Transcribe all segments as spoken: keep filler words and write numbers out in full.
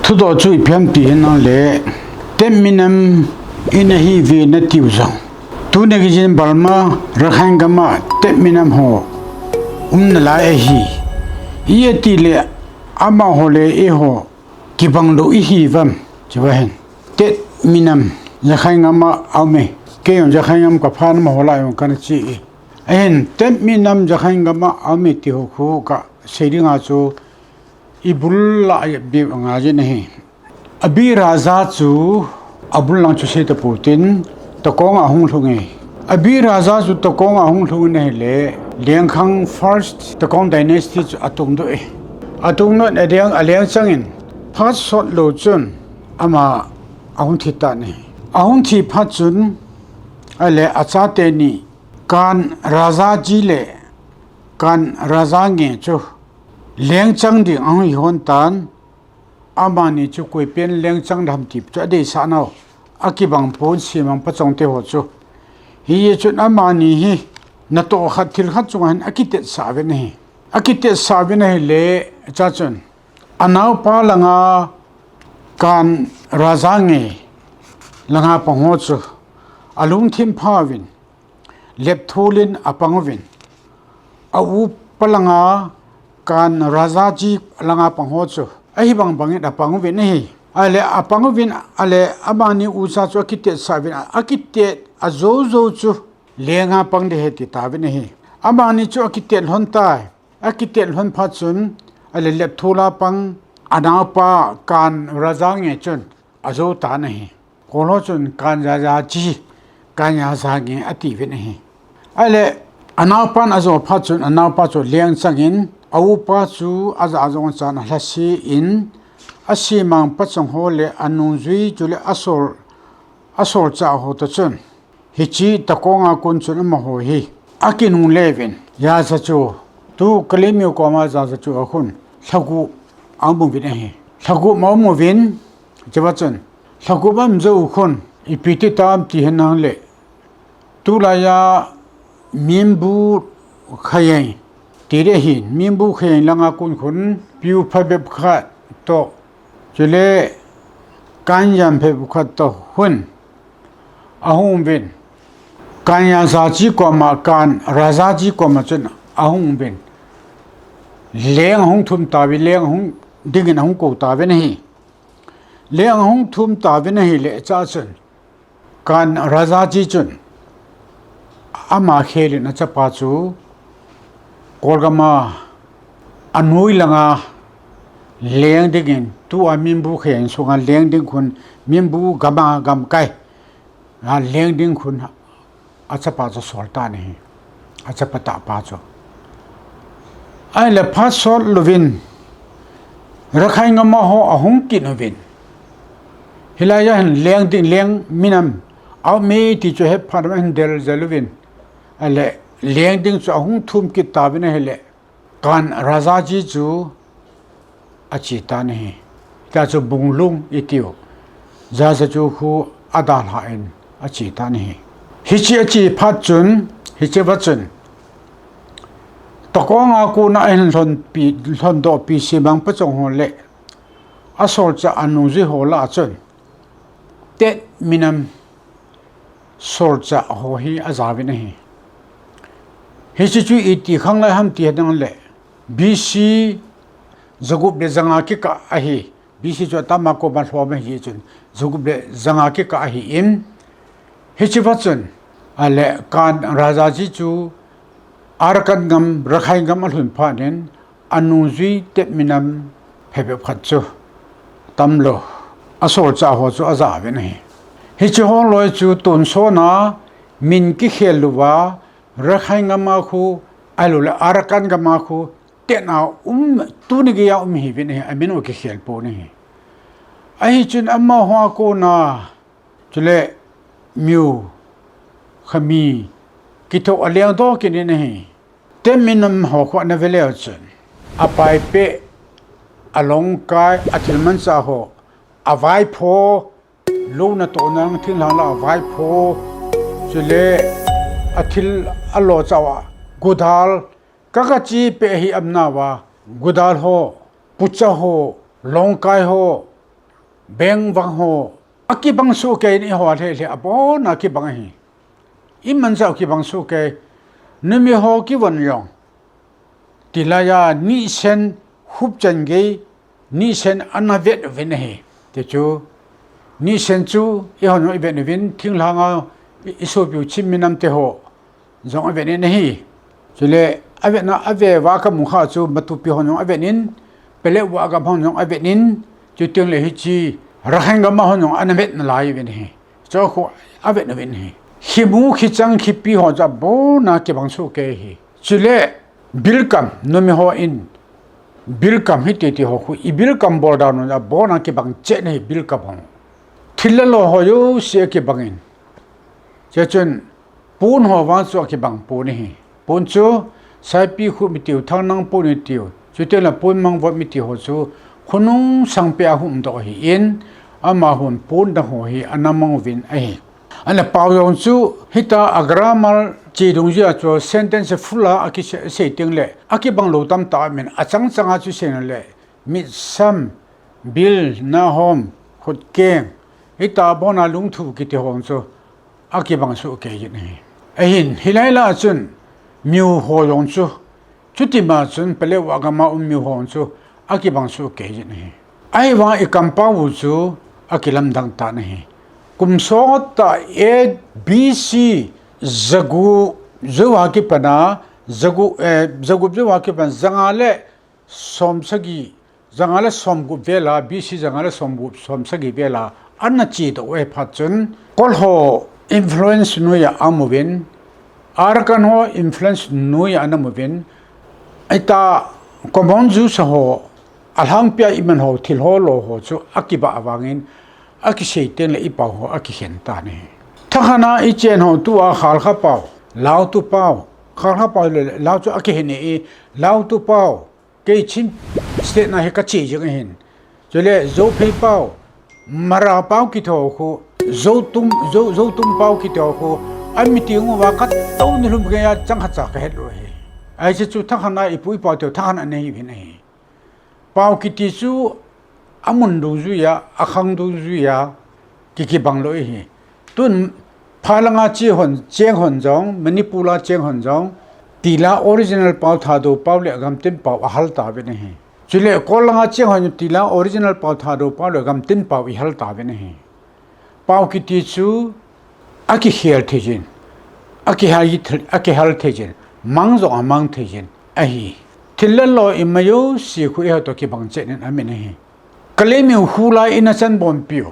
Thudoh chu ipi ham ti henlang le, Tet minam in ahi ve nati u jong, tuni geiyin Burma, Rakhine gam a Tet minam ho um nalai ahi. Ijeh iti le amaho le eiho kibang lou ihi uvam, ti ahin. Tet minam, Rakhine gam a aume. Kei jong Rakhine gam kaphat na amaho lah a jong kana che e. Ahin, Tet minam Rakhine gam a aume ti ho khu kasei ding a chu, ibul lah a bep angai jin ahi. Abi Raja chu abul lang chu sei tapou tin, Takong a hung lhung e. Abi Raja chu Takong a hung lhung in ahile, Lengkhang first Takong dynasty chu atungdoh e. Atungdoh in aleng, aleng chang in, phat sot lou chun ama ahung thi tan ahi. Ahung thi phat chun, ahile achate ni, Kan Rajaji le Kan Rajange chu leng chang ding ahung hi hon tan, amani chu koi pen leng chang dem ti chu adeisah nau, akibang pon, Simang Pachong te ho chu. Hijeh chun amani hi natoh khat thil khat chunga hin akitetsah uvin ahi. Akitetsah uvin ahile, chuchun anaopa langa Kan Rajange langa pang ho chu alungthim pha uvin, lepthul in apang uvin. A upa langa Kan Rajaji langa pang ho chu ahi bang bang in apang uvin ahi. Ahile apang uvin, ahile amani ucha chu akitetsah uvin, akitet ajou jou chu lenga pang ding ahi ti tauvin ahi. Amani chu akitet lhon tai. Akitet lhon phat chun, ahile lepthul a pang anaopa Kan Rajange chun ajou tan ahi. Kol ho chun Kan Rajaji, Kan Rajange atiuvin ahi. Ahile anaopan ajou phat chun anaopa chu leng chang in, a upa chu aja jong chan alhase in, a Simang Pachong ho le anungjui chule asol, asolchah ho toh chun, hiche Takong a kon chun amaho hi akinungle uvin. Jaja chu, tu Kalaymyo koma Jaja chu a khun lhagup aum uvin ahi. Lhagup aum uvin, chua chun lhagup aum jou u khun ipi ti tam ti henlang le, tulai a Minbu Khayeng ti ding ahin, Minbu Khayeng langa kon khun piu phabep khat toh, chule Kan Yam phabep khat toh khun ahung uvin. Kan Rajaji koma, Kan Rajaji koma chun ahung uvin. Leng ahung thum tauvin, leng ahung dingin ahung kou tauvin ahi. Leng ahung thum tauvin ahile, chuchun Kan Rajaji chun ama khel in achapa chu Kolgam a anoi langa leng dingin, tua Minbu Khayeng sunga leng ding khun, Minbu gam a gamkai a leng ding khun achapa chu asol tan ahi. Achapa tahpa chu. Ahile phat sot louvin Rakhine gam a ho ahung kit uvin. Hilai a hin leng ding, leng minam aume ti chu ahet phat in ahin del jel uvin. Ahile leng ding chu ahung thum kit tauvin ahile, Kan Rajaji chu ache tan ahi. Hia chu Bunglung itiu Jaja chu khu adalhan ache tan ahi. Hiche ache phat chun, hiche va chun Takong a kona ahin lhonpi, lhondohpi Simang Pachong ho le asolchah anungjui ho lah a chun Tet minam solchah ho hi ajauvin ahi. Hiche chu iti khanglai ham ti henlang le, B C jagup le janga kikah ahi. B C chu atama koma lhom ahi chun, jagup le janga kikah ahin. Hiche va chun, ahile Kan Rajaji chu Arakan gam, Rakhine gam alhun phat in, anungjui Tet minam phabep khat chu tamlou, asolchah ho chu ajauvin ahi. Hiche ho loi chu tonsot a min kikhel louva, Rakhine gam a khu, ahilouleh Arakan gam a khu, Tet a um, tuni geiya um ahiuvin ahi, amin u kikhel pon ahi. Ahi chun amaho a kona, chule Miao, Khami, kithou alengdoh kit in ahi. Tet minam ho khu ana ve leu chun, apaipeh, alongkai, athilmanchah ho, avaipho, lou natoh nang thinglhang lah a vaipho, chule athil alo chauva, gudal, Kakachi pe hi amna va, Gudal ho, Pucha ho, Longkai ho, Bengvang ho, akibang soh kei in eiho lheh lheh abon a kibang ahi. Iman jeh a kibang soh kei, numei ho kivon jong. Tilai a nisen hupchan gei, nisen ana vet uvin ahi. Tichu, nisen chu eihon jong ivet uvin, thinglhang a i, isopiu Chinmi nam te ho jong avet in ahi. Chule, avetna, ave uva kamu kha chu Matupi hon jong avet in, Paletwa gam hon jong avet in, chuteng le hiche, Rakhine gam a hon jong ana vet nalai uvin ahi. Chu khu avet uvin ahi. Khimu, khichang, khipi ho jeh a abon a kibang soh kei ahi. Chule, bilkam, numei hon, bilkam hiti ti ho khu, ibilkam bol dan u abon a kibang cheh in ahi bilkam ho. Thil le lo ho jouse akibang in. Chuchun, pon ho vang chu akibang pon ahi. Pon chu, Saipikhup itiu, Thangnang pon itiu, chuteng le Ponmangvop iti ho chu, khonung sangpen a hung doh ahi in, amahon pon dang ho hi ana mang uvin ahi. Ana pao jong chu, hita a grammar che dungjuia chu sentence full a akisei, sei teng le, akibang lou tamtah aum in, achang chang a chu seina le, mitsam, bil, nahom, khutkeng, hita bon a lungthu kiti ho chu, akibang soh kei jin ahi. Ahin, hilai lah a chun, miu ho jong chu, chutima chun, Paletwa gam a um miu ho jong chu, akibang soh kei jin ahi. Ahivang i kampau u chu akilamdang tan ahi. Kum sot tah A D B C jagup jou a kipan a, jagup, eh, jagup jou a kipan janga le som sagi, janga le som gup vel a, B C janga le som gup, som sagi vel a, ana chedoh u ahi phat chun, Kol ho influence noiya aum uvin, Arakan ho influence noiya ana um uvin, hita Common Jews ho, alhangpia iman ho, thil ho lo ho chu akibah vangin, akisei teng le ipao ho akikhen tan ahi. Thakhat a ichen ho tua Khalkha pao, Lautu pao, Khalkha pao le Lau chu akihen e, Lautu pao, kei Chin State na hi kache jing ahin. Chule Zophei pao, Mara pao kiti ho khu, Zotum, Zo, Zotum pao kiti ho khu, a meeting uva katou nilhum geiya chang khat cha kahet lou ahi. Ahi chu thakhat a ipu ipao teu thakhat a nei uvin ahi. Pao kiti chu amun dungjuiya, akhang dungjuiya, ki, kibang lou ahi. Tun phalanga che hon, cheng hon jong, Manipur a cheng hon jong, tila original pao, Thadou pao le Gamtin pao ahal tauvin ahi. Chule Kol langa cheng hon tila original pao, Thadou pao le Gamtin pao ihal tauvin ahi. Pao kiti chu akikhel thei jin, akihal, akihal thei jin, mang jong amang thei jin ahi. Thil le lo ima jouse khu eiho toh kibang cheh in aum in ahi. Kale miu khu lai ina chan bompiu,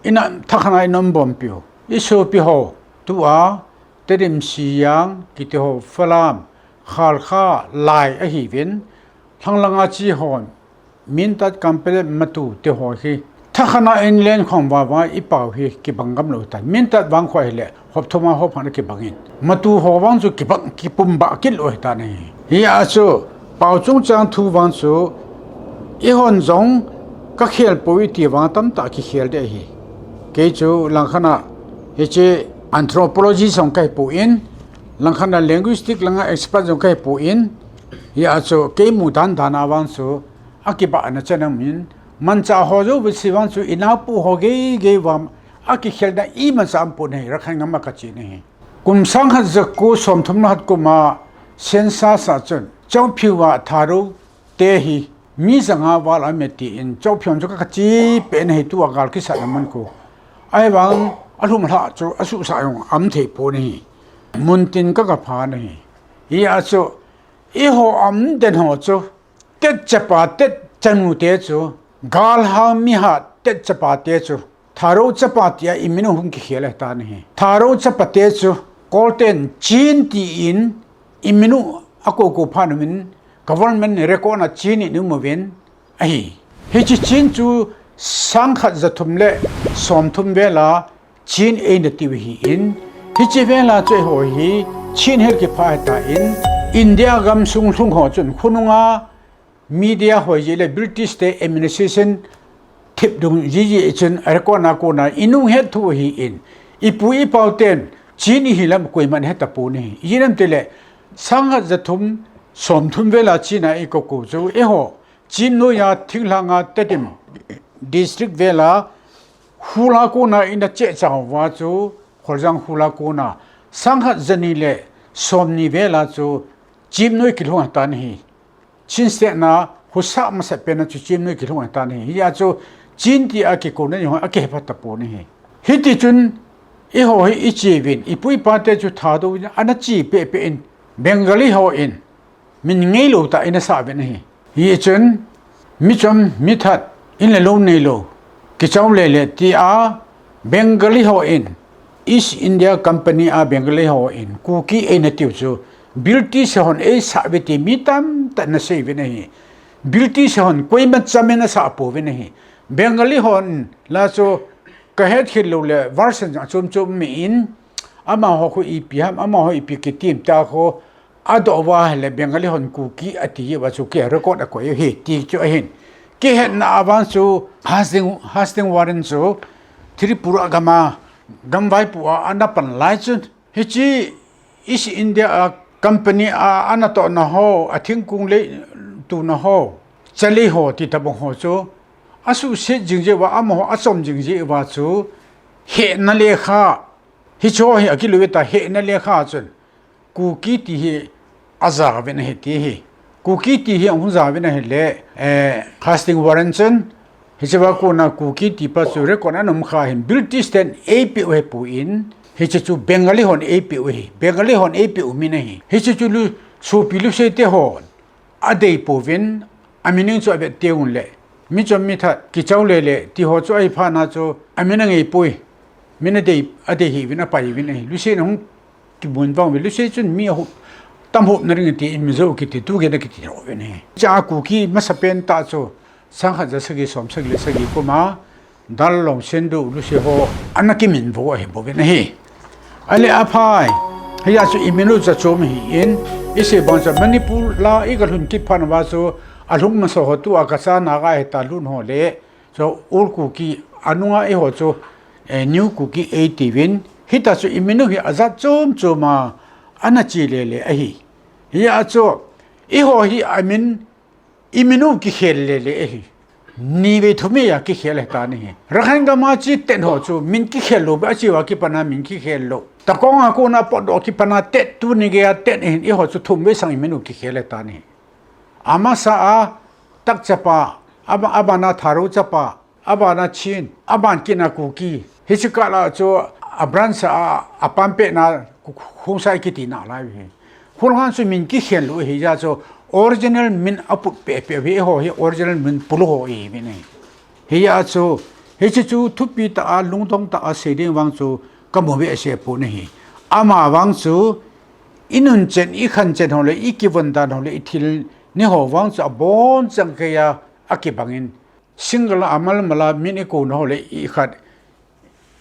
ina thakhat a ina um bompiu, isopi ho, tua, Tedim, Sijang kiti ho, Falam, Khalkha lai ahiuvin, lhang langa che hon, Mindat, Kanpetlet, Matu te ho hi, thakhat a inlen khong vang vang ipao hi kibang gam lou tan. Mindat vang khu ahile, hop thum a hop khat a kibang in. Matu ho vang chu kibang, kipum bah kit lou ahitan ahi. Hia chu, pao chungchang thu vang chu, eihon jong kakhel poi iti vang tamtah kikhel ding ahi. Kei chu langkhat a, hiche anthropologist jong kahi poi, langkhat a linguistic langa expert jong kahi poi, hia chu kei mu dan dan a vang chu, akibahna chang aum in, manchah ho jouse vang chu inaopu ho gei gei vang, akikhelna imacha aumpon ahi, Rakhine gam a kache ahi. Kum sang khat ja ko som thum le khat kum a census a chun, Chophiu a Thadou te hi mi janga val a um e tin, Chophiu chu ka, kache pen ahi tua gal kisatna mun khu. Ahivang alhum lhah chu asuhsah jong aum thei pon ahi. Mun tin ka, kapha ahi. Hia chu, eiho aum den ho chu, Tet chapa, Tet chanu te chu, galhang mihat Tet chapa te chu, Thadou chapa tia imin u hung kikhel ahitan ahi. Thadou chapa te chu, Kol ten Chin tin imin u akou kou phat uvin, government record a Chin in um uvin ahi. Hiche Chin chu sang khat ja thum le som thum vel a Chin eina tiu ahin, hiche vel a chu eiho hi Chin hel kipha ahitan, India gamsung lhung ho chun khonung a media hoi jeh le British te administration thip dung jiji chun record a kona inung het thu ahin, ipu ipau ten Chin ihi lam koiman heta pon ahi. Ijeh inem itile sang khat ja thum Somthum vela Chin a i koukou chu, eiho, Chin noiya thinglhanga Tedim district vela, Hula kona ina cheh chauva chu, Kholjang Hula kona, sangkhat jani le somni vela chu, Chin noi kilhung tan ahi. Chin state na, husa masapen a chu Chin noi kilhung tan ahi. Hia chu, Chin tia kikouna ni ho, akihepha tapon ahi. Hiti chun, eiho hi ichiuvin, ipu ipa te chu Thadou in, ana chi pepe in, Bengali hon, min ngeilou tah in asah uvin ahi. Hichun, michom, mithat, in le lou neilou, kichao lele tia, Bengali hon, East India Company a Bengali hon, Kuki eina tiu chu, British hon eisah uve ti mi tamtah in asei uvin ahi. British hon koima chamin asah pouvin ahi. Bengali hon la chu kahet khel lou le version achom chom min, amaho khu ipi ham, amaho ipi kitim ta khu, adoh uva ahile Bengali hon Kuki ati uva chu kei record a koi u ahi ti chu ahin. Kihetna a vang chu Hastings, Hastings Warren chu Tripura gam a, gam vaipo a ana pan lai chun, hiche East India a company a ana tohna ho, athingkung lei tuna ho, chalei ho ti tabang ho chu, asuhset jing jeh uva, amaho achom jing jeh uva chu, hehna lekha, hiche ho hi akilou uve ta, hehna lekha chun, Kuki ti hi aja uvin ahi ti ahi. Kuki ti hi ahung ja uvin ahile, eh, Hastings Warren chun, hichea kona Kuki ti pa chu record ana um kha hin British ten eipeh u ahipon, hiche chu Bengali hon eipeh u ahi. Bengali hon eipeh u min ahi. Hiche chu lu, sopi lusei te hon adei pouvin, amin chu avet teng uleh, michom mithat, kichao lele, ti ho chu ahi phat na chu, amin angei poi. Min adei, adei hih uvin, apai uvin ahi. Lusei na hung kimun vang uve, lusei chun mi ahup, tam hupna ding ti in mi jo kiti, tu gei na kiti uvin ahi. Cha Kuki masapen tah chu, sangkhat jasagi somsagi le sagi kum a, Dallong Sendou lusei ho, ana kiminvo ahi bouvin ahi. Ahile aphai, hia chu imin u chu achom ahin, isei bang chu Manipur la igalhun kit phat uva chu, alhung masa ho tua Kacha Naga hita lhun ho le, chu Old Kuki, anunga eiho chu, eh, New Kuki eitiuvin, hita chu imin u hi ajat chom chom a, ana che lele ahi. Hia chu, eiho hi amin, imin u kikhel lele ahi. Nivei thumvei a kikhel ahitan ahi. Rakhine gam a che Tet ho chu min kikhel lou, ache uva kipat a min kikhel lou. Takong a kona potdoh kipat a Tet, tuni geiya Tet ahin, eiho chu thumvei sang imin u kikhel ahitan ahi. Amasa a Tak chapa, aba-, abana Thadou chapa, abana Chin, aban kit na Kuki. Hiche kah la chu a branch a, apampeh na Khongsai kiti nalai u ahi. Khulhan chu min kikhel lou ahi, hia chu original min aput pehpeh u ahi, eiho hi original min pulou ho ihiuvin ahi. Hia chu, hiche chu thupi tah a, lungdong tah a sei ding vang chu kamu behseh pon ahi. Ama vang chu, inunchen, ikhanchen ho le, ikivon dan ho le, ithil ni ho vang chu abonchan keiya akibangin, single a, amalmal a, min ikouna ho le, ikhat,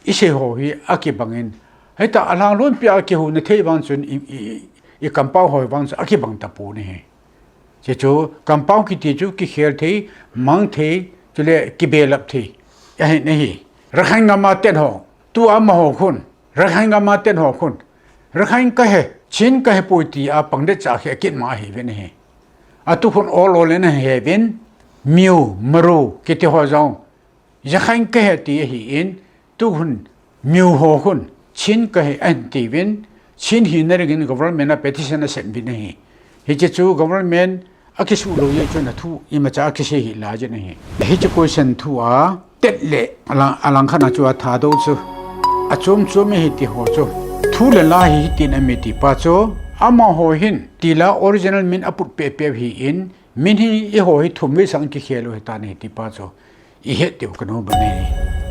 isei ho hi akibangin. Hita alhang lonpi a kihouna thei vang chun i, i, i kampao ho vang chu akibang tapon ahi. Hiche chu kampao kiti chu kikhel thei, mang thei, chule kibelap thei ahin ahi. Rakhine gam a Tet ho, tua amaho khun, Rakhine gam a Tet ho khun, Rakhine kahi, Chin kahipoi tia pangdet cha khe kit ma ahiuvin ahi. Atu khun ol ol in ahiuvin, Miao, Maro kiti ho jong, Rakhine kahi ti ahin, tukhun Miao ho khun Chin kahi ahin tiuvin, Chin hina dingin government a petition asem uvin ahi. Hiche chu government akisuh lou jeh chun athu imacha akisei hih laijin ahi. Hiche question thu a Tet le alang, alangkhat a chu a Thadou chu achom chom ahi ti ho chu, thu le la hi hitin aum e ti pa chu, amaho hin tila original min aput pehpeh u ahin, min hi eiho hi thumvei sang kikhel u ahitan ahi ti pa chu ihet diu kanom ahi.